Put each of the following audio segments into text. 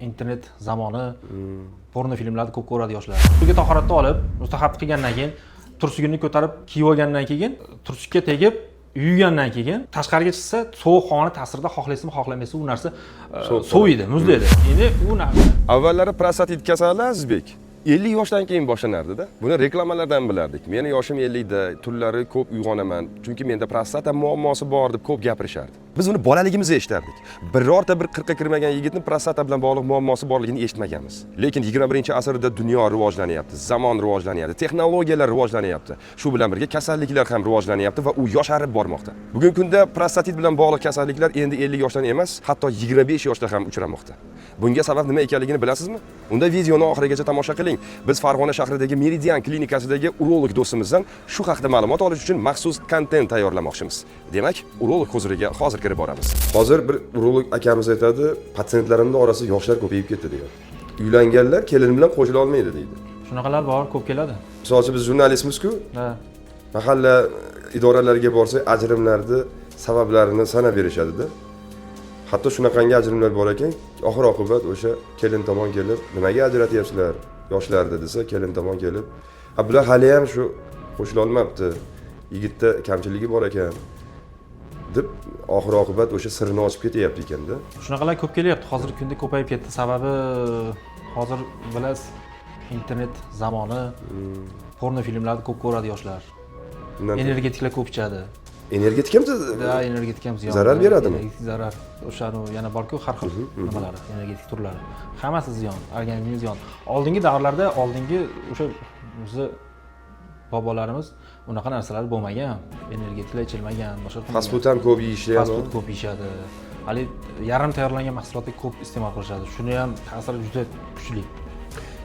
Internet zamoni, porno filmlarni ko'p ko'radi yoshlar. Suvga tahoratni olib, mustahab qilgandan keyin, tursugini ko'tarib kiyib olgandan keyin, tursukka tegib yuvgandan keyin tashqariga chiqsa, sovuq havoni ta'sirida, xohlaysizmi, xohlamaysizmi, u narsa Sovuq. soviydi, muzlaydi. Endi u narsa Avvallari prostatit kasali, Azizbek, 50 yoshdan keyin boshlanardida. Buni reklamalardan bilardik. Meni yoshim 50 da, tunlari ko'p uyg'onaman, chunki menda prostata muammosi bor, deb ko'p gapirishardi. Biz uni bolaligimizda eshitardik. Birorta bir 40 ga kirmagan yigitni prostata bilan bog'liq muammosi borligini eshitmaganmiz. Lekin 21-asrda dunyo rivojlanyapti, zamon rivojlanyapti, texnologiyalar rivojlanyapti. Shu bilan birga kasalliklar ham rivojlanyapti va u yosharib bormoqda. Bugungi kunda prostatit bilan bog'liq kasalliklar endi 50 yoshdan emas, hatto 25 yoshda ham uchramoqda. Bunga sabab nima ekanligini bilasizmi? Unda videoni oxirigacha tomosha qiling. Biz Farg'ona shahridagi Meridian klinikasidagi urolog do'stimizdan shu haqda ma'lumot olish uchun maxsus kontent tayyorlamoqchimiz. Demak, urolog huzuriga hozir kirib boramiz. Hozir bir urolog akamiz aytadi, patsientlarimning orasida yoshlar ko'payib ketdi, degan. Uylanganlar kelin bilan qo'shila olmaydi, deydi. Shunaqalar bor, ko'p keladi. Misol uchun, biz jurnalistmiz-ku, Ha. mahalla idoralariga borsak, ajrimlarni sabablarini sanab berishadida. Hatto shunaqangi ajrimlar bor ekan, oxir oqibat o'sha kelin tomon kelib, nimaga ajratyapsizlar yoshlarni, desa, kelin tomon kelib, ha, bular haliyam shu qo'shila olmabdi, yigitda kamchiligi bor ekan, deb oxir oqibat o'sha sirini ochib ketyapti ekanda. Shunaqalar ko'p kelyapti, hozirgi kunda ko'payib ketdi. Sababi, hozir bilasiz, internet zamoni, porno filmlarni ko'p ko'radi yoshlar. Energetiklar ko'p ichadi. Energetik ham Да, energetik ham ziyon. Zarar beradimi? Energetik zarar. O'shani yana borku har xil nimalari, energetik turlari. Hammasi ziyon, organizmga ziyon. Oldingi davrlarda, oldingi o'sha bizni bobolarimiz unaqa narsalar bo'lmagan. Energetiklar ichilmagan, boshqa qilmagan. Fast food ham ko'p yeyishdi ham. Fast food ko'p yeyishadi. Haligi yarim tayyorlangan mahsulotni ko'p iste'mol qilishadi. Shuni ham ta'siri juda kuchli.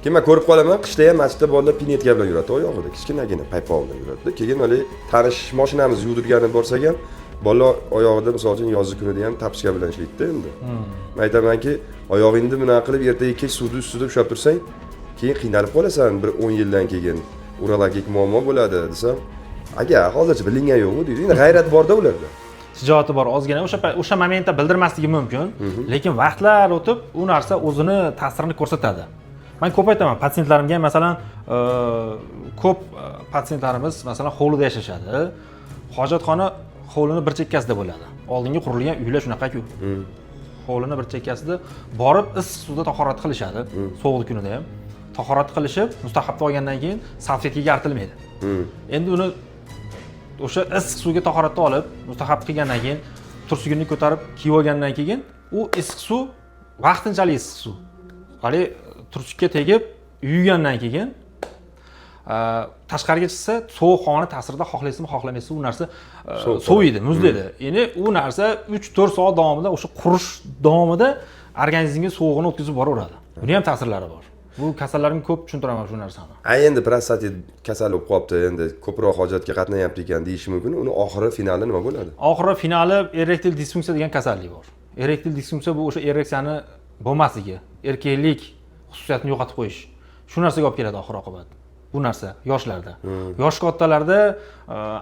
Keyin man ko'rib qolaman, qishda ham masjidda bolalar pinyetka bilan yuradi, oyog'ida kichkinagina paypoq bilan yuradi. Keyin haligi tanish mashinamiz yuvdirgani borsak ham, bola oyog'ida, misol uchun, yozgi kunida ham тапочка bilan ishlaydida. Endi man aytamanki, oyog'ingni bunaqa qilib ertaga kech suvni ustida ushlab tursang, keyin qiynalib qolasan, bir 10 yildan keyin urologik muammo bo'ladi, desam, aka, hozircha bilingan yo'qu, deydi. Endi g'ayrat borda ularda. Shijoati bor ozgina, o'sha o'sha momentda bildirmasligi mumkin, lekin vaqtlar o'tib u narsa o'zini ta'sirini ko'rsatadi. Man ko'p aytaman patsientlarimga ham, masalan, ko'p patsientlarimiz, masalan, hovlida yashashadi, hojatxona hovlini bir chekkasida bo'ladi. Oldingi qurilgan uylar shunaqaku, hovlini bir chekkasida borib issiq suvda tahorat qilishadi. Sovuq kunida ham tahorat qilishib, mustahabni olgandan keyin salfetkaga artilmaydi. Endi uni o'sha issiq suvga tahoratni olib, mustahab qilgandan keyin, tursugini ko'tarib kiyib olgandan keyin, u issiq suv vaqtinchalik issiq suv. Haligi tursukka tegib yuvgandan keyin tashqariga chiqsa, sovuq havoni ta'sirida, xohlaysizmi, xohlamaysizmi, u narsa Sovuq. soviydi, muzlaydi. Endi u narsa 3-4 soat davomida, o'sha qurish davomida organizmga sovug'ini o'tkazib boraveradi. Buni ham ta'sirlari bor. Bu kasallarga ko'p tushuntiraman shu narsani. A endi prostatit kasal bo'lib qolibdi, endi ko'proq hojatga qatnayapti ekan, deyishi mumkin. Uni oxiri, finali nima bo'ladi? Oxiri, finali erektil disfunksiya degan kasallik bor. Erektil disfunksiya bu o'sha ereksiyani bo'lmasligi, erkaklik xususiyatini yo'qotib qo'yish. Shu narsaga olib keladi oxir oqibat bu narsa yoshlarda. Yosh kattalarda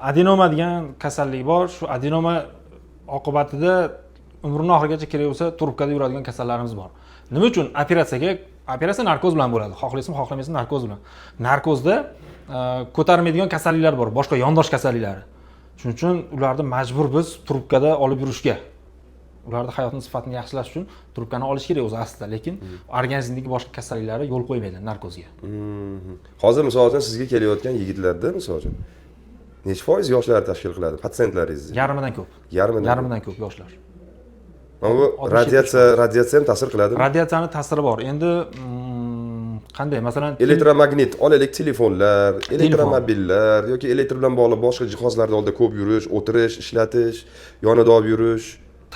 adenoma degan kasallik bor. Shu adenoma oqibatida umrini oxirigacha kerak bo'lsa trubkada yuradigan kasallarimiz bor. Nima uchun? Operatsiyaga, operatsiya narkoz bilan bo'ladi, xohlaysizmi, xohlamaysizmi, narkoz bilan. Narkozda ko'tarmaydigan kasalliklar bor, boshqa yondosh kasalliklari. Shuning uchun ularni majbur biz trubkada olib yurishga. Ularni hayotini sifatini yaxshilash uchun trubkani olish kerak o'zi aslida, lekin organizmdagi boshqa kasalliklari yo'l qo'ymaydi narkozga. Hozir, misol uchun, sizga kelayotgan yigitlarda, misol uchun, nechi foiz yoshlar tashkil qiladi patsientlaringizni? Yarmidan ko'p. Yarmidan? Yarmidan ko'p yoshlar. Mana bu 60. Radiatsiya ham ta'sir qiladimi? Radiatsiyani ta'siri bor. Endi qanday, masalan, Elektromagnit, olaylik, telefonlar, elektromobillar yoki elektr bilan bog'liq boshqa jihozlarni oldida ko'p yurish, o'tirish, ishlatish, yonida olib yurish.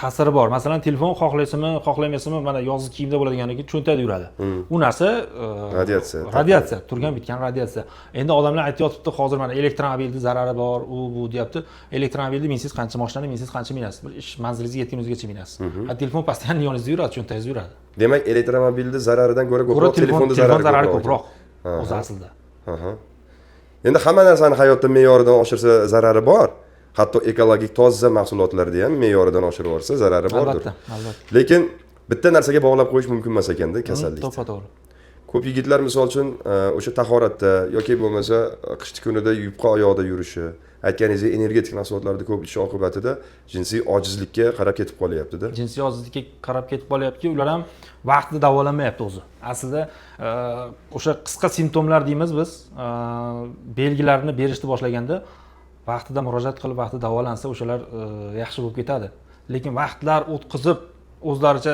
Ta'siri bor. Masalan, telefon, xohlaysizmi, xohlamaysizmi, mana yozgi kiyimda bo'ladigandan keyin cho'ntakda yuradi. U narsa Radiatsiya. Radiatsiya, turgan bitgan radiatsiya. Endi odamlar aytyotibdi, hozir mana elektromobilni zarari bor, u bu deyapti. Elektromobilni minsangiz qancha, mashinani minsangiz qancha minasiz? Bir ish manzilingizga yetguningizgacha minasiz. A telefon постоянно yoningizda yuradi, cho'ntagingizda yuradi. Demak, elektromobilni zararidan ko'ra ko'ra ko'proq telefon telefonda telefon zarari zarari ko'proq. Ko'proq o'zi aslida. Aha. Endi hamma narsani hayotda me'yoridan oshirsa, zarari bor. Hatto ekologik toza mahsulotlarda ham me'yoridan oshirib yuborsa, zarari bordir. Albatta, albatta. Lekin Bitta narsaga bog'lab qo'yish mumkin emas ekanda kasallikni. To'ppa to'g'ri. Ko'p yigitlar, misol uchun, o'sha tahoratda yoki bo'lmasa qishni kunida yupqa oyoqda yurishi, aytganingizdek, energetik mahsulotlarni ko'p ichish oqibatida jinsiy ojizlikka qarab ketib qolyaptida. Jinsiy ojizlikka qarab ketib qolyaptiki, ular ham vaqtida davolanmayapti o'zi. Aslida o'sha qisqa simptomlar deymiz biz, belgilarini berishni boshlaganda vaqtida murojaat qilib, vaqtida davolansa, o'shalar yaxshi bo'lib ketadi. Lekin vaqtlar o'tkazib, o'zlaricha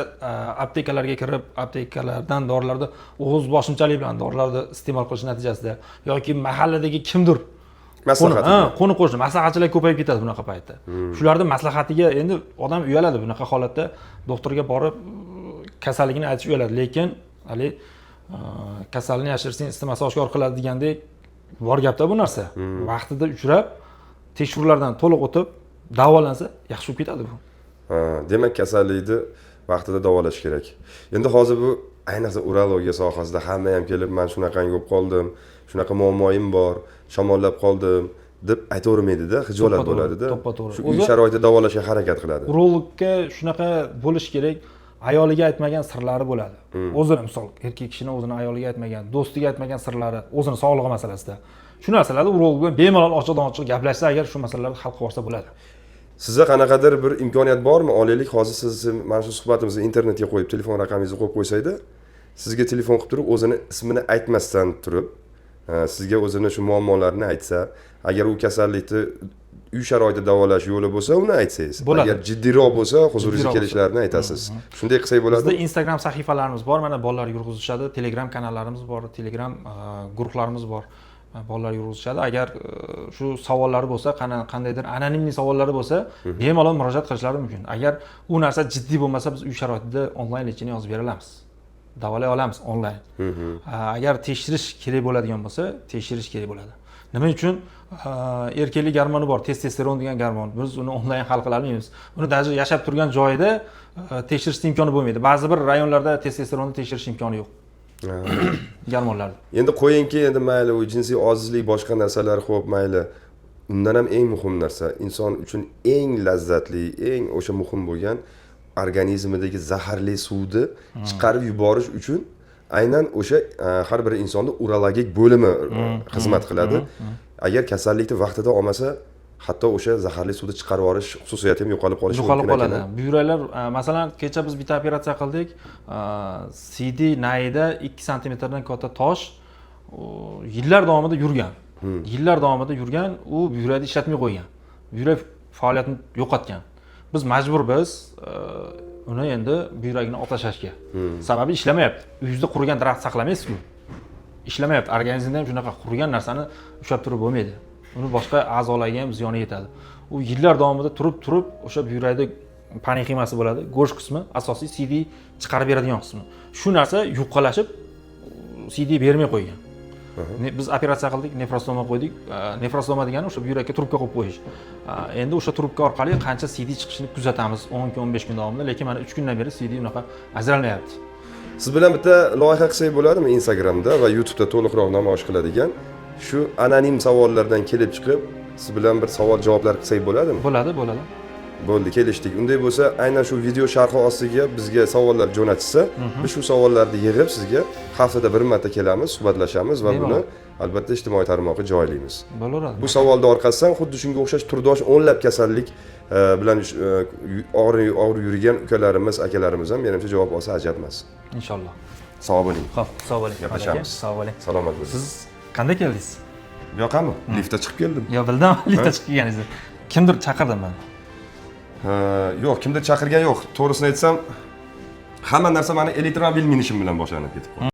aptekalarga kirib, aptekalardan dorilarni o'z boshimchalik bilan dorilarni iste'mol qilish natijasida yoki mahalladagi kimdir maslahat qo'ni qo'shni maslahatchilar ko'payib ketadi bunaqa paytda. Shularni maslahatiga endi odam uyaladi bunaqa holatda, doktorga borib kasalligini aytish uyaladi. Lekin haligi kasalni yashirsang, isitmasi oshkor qiladi degandek, bor gapda bu narsa. Vaqtida uchrab, tekshiruvlardan to'liq o'tib davolansa, yaxshi bo'lib ketadi bu. Ha, demak, kasallikni vaqtida davolash kerak. Endi hozir bu ayniqsa urologiya sohasida hamma ham kelib, man shunaqangi bo'lib qoldim, shunaqa muammoyim bor, shamollab qoldim deb aytavermaydida, xijolat To'ppa to'g'ri, bo'ladida. to'ppa to'g'ri. Shu uy sharoitida davolashga harakat qiladi. Urologga shunaqa bo'lishi kerak, ayoliga aytmagan sirlari bo'ladi. O'zini, misol, erkak kishini o'zini ayoliga aytmagan, do'stiga aytmagan sirlari, o'zini sog'lig'i masalasida. Shu narsalarni urolog bilan bemalol ochiqdan ochiq gaplashsa, agar shu masalalarni hal qilib yuborsa bo'ladi. Sizda qanaqadir bir imkoniyat bormi? Olaylik, hozir siz mana shu suhbatimizni internetga qo'yib, telefon raqamingizni qo'yib qo'ysakda, sizga telefon qilib turib, o'zini ismini aytmasdan turib, sizga o'zini shu muammolarini aytsa, agar u kasallikni uy sharoitida davolash yo'li bo'lsa, uni aytsangiz. Bo'ladi. Agar jiddiyroq bo'lsa, huzuringizga Jiddiyroq bo'lsa. kelishlarini aytasiz. Shunday qilsak Bizda bo'ladimi? Instagram sahifalarimiz bor, mana bolalar yurg'izishadi, Telegram kanallarimiz bor, Telegram guruhlarimiz bor. Bolalar yurg'izishadi. Agar shu savollari bo'lsa, qandaydir анонимный savollari bo'lsa, bemalol murojaat qilishlari mumkin. Agar u narsa jiddiy bo'lmasa, biz uy sharoitida onlayn лечение yozib bera olamiz. Davolay olamiz onlayn. Agar tekshirish kerak bo'ladigan bo'lsa, tekshirish kerak bo'ladi. Nima uchun? Erkaklik gormoni bor, testosteron degan gormon. Biz uni onlayn hal qila olmaymiz. Uni даже yashab turgan joyida tekshirishni imkoni bo'lmaydi. Ba'zi bir rayonlarda testosteronni tekshirish imkoni yo'q. Gormonlarni. Endi qo'yingki, endi mayli, u jinsiy ojizlik, boshqa narsalar, xo'p, mayli. Undan ham eng muhim narsa, inson uchun eng lazzatli, eng o'sha muhim bo'lgan organizmidagi zaharli suvni chiqarib yuborish uchun aynan o'sha har bir insonda urologik bo'limi xizmat qiladi. Agar kasallikni vaqtida olmasa, hatto o'sha zaharli suvni chiqarib yuborish xususiyati ham yo'qolib qolishi Yo'qolib mumkin qoladi. ekan. Buyraklar, masalan, kecha biz bitta operatsiya qildik. Siydik nayida 2 santimetrdan katta tosh u, yillar davomida yurgan. Yillar davomida yurgan, u buyrakni ishlatmay qo'ygan. Buyrak faoliyatini yo'qotgan. Biz majburmiz uni endi buyragini olib tashlashga. Sababi ishlamayapti. Uyingizda qurigan daraxt saqlamaysiz-ku. Ishlamayapti. Organizmda ham shunaqa qurigan narsani ushlab turib bo'lmaydi. Uni boshqa a'zolarga ham ziyoni yetadi. U yillar davomida turib turib o'sha buyrakda parenximasi bo'ladi, go'sht qismi, asosiy siydik chiqarib beradigan qismi. Shu narsa yo'qolashib, siydik bermay qo'ygan. Biz operatsiya qildik, nefrostoma qo'ydik. Nefrostoma degani o'sha buyrakka trubka qo'yib qo'yish. Endi o'sha trubka orqali qancha siydik chiqishini kuzatamiz 10 kun, 15 kun davomida, lekin mana 3 kundan beri siydik unaqa ajralmayapti. Siz bilan bitta loyiha qilsak bo'ladimi Instagramda va YouTube'da to'liqroq namoyish qiladigan? Shu anonim savollardan kelib chiqib, siz bilan bir savol javoblar qilsak bo'ladimi? Bo'ladi, bo'ladi. Bo'ldi, kelishdik. Unday bo'lsa, aynan shu video sharhi ostiga bizga savollar jo'natishsa, biz shu savollarni yig'ib, sizga haftada bir marta kelamiz, suhbatlashamiz va buni Bemalol. albatta ijtimoiy tarmoqqa joylaymiz. Bo'laveradi. Bu savolni orqasidan xuddi shunga o'xshash turdosh o'nlab kasallik bilan og'ir og'ir yurgan ukalarimiz, akalarimiz ham, menimcha, javob olsa ajab emas. Inshaalloh. Sog' bo'ling. Xo'p, sog' bo'ling. Gaplashamiz. Sog' bo'ling. Salomat bo'ling. Siz qanday keldingiz? Bu yoqami? Liftda chiqib keldim. Yo, bildim, liftda chiqib kelganingizni. Kimdir chaqirdi meni. Ha, yo'q, kimdir chaqirgan yo'q. To'g'risini aytsam, hamma narsa mani elektromobil minishim bilan boshlanib ketib qoldi.